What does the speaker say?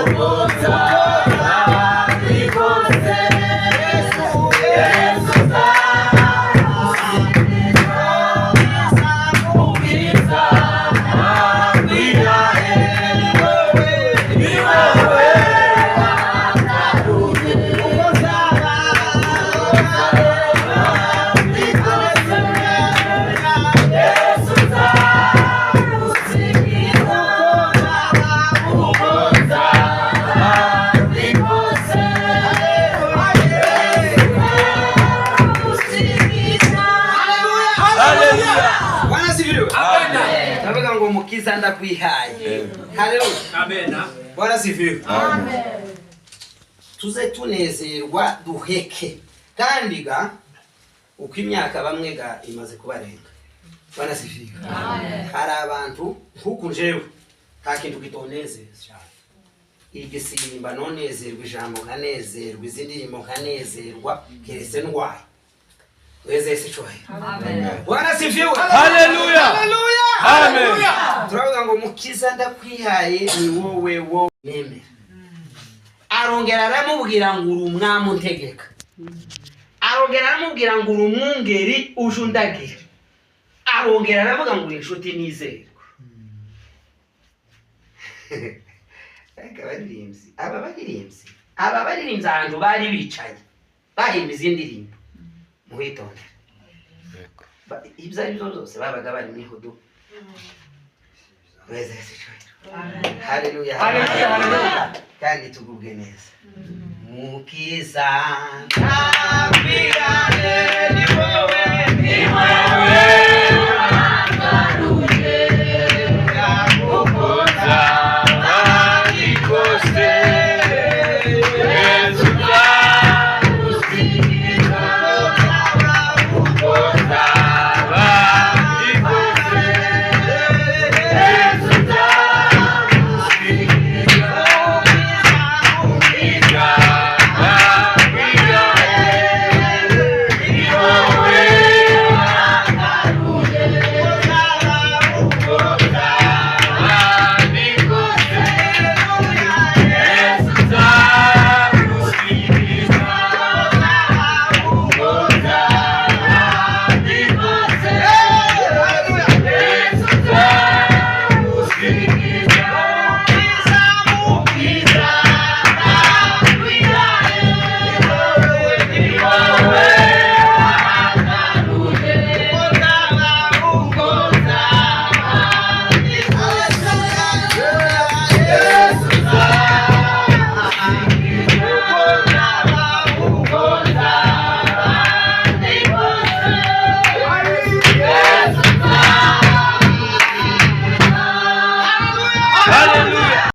Uko nzaba ndi kose, Yesu nzagusingiza. Mukiza ndakwihaye, ni wowe, ni wowe wangaruye. Uko nzaba ndi kose, Yesu nzagusingiza. Uko nzaba ndi kose, Yesu nzagusingiza. Haleluya. Bwana asifiwe. Amen. Turavuga ngo Mukiza ndakwihaye. Haleluya. Amen. Bwana asifiwe. Tuze tunezerwa, duheke. Kandi ga uko imyaka bamwe ga imaze kubarenga. Bwana asifiwe. Hari abantu nk'uku njewe nta kintu kitonezeza cyane. Igisimba nonezerwa, ijambo nkanezerwa, izi ndirimbo nkanezerwa, keretse ndwaye. Weze icyubahiro. Bwana asifiwe. Haleluya. Haleluya. Amen. Turavuga ngo Mukiza ndakwihaye, ni wowe wowe nemera. Arongera aramubwira ngo uri umwami untegeka. Arongera aramubwira ngo uri umwungeri uje undagira. Arongera aravuga ngo uri inshuti nizerwa. Ariko abaririmbyi, aba baririmbyi ahantu bari bicaye bahimba izi ndirimbo, muhitondere. Ibyo ari byo byose babaga bari mu ihudu. Weze icyubahiro. Haleluya. Haleluya, haleluya. Kandi tugubwe neza. Mukiza ndakwihaye, ni wowe, ni wowe.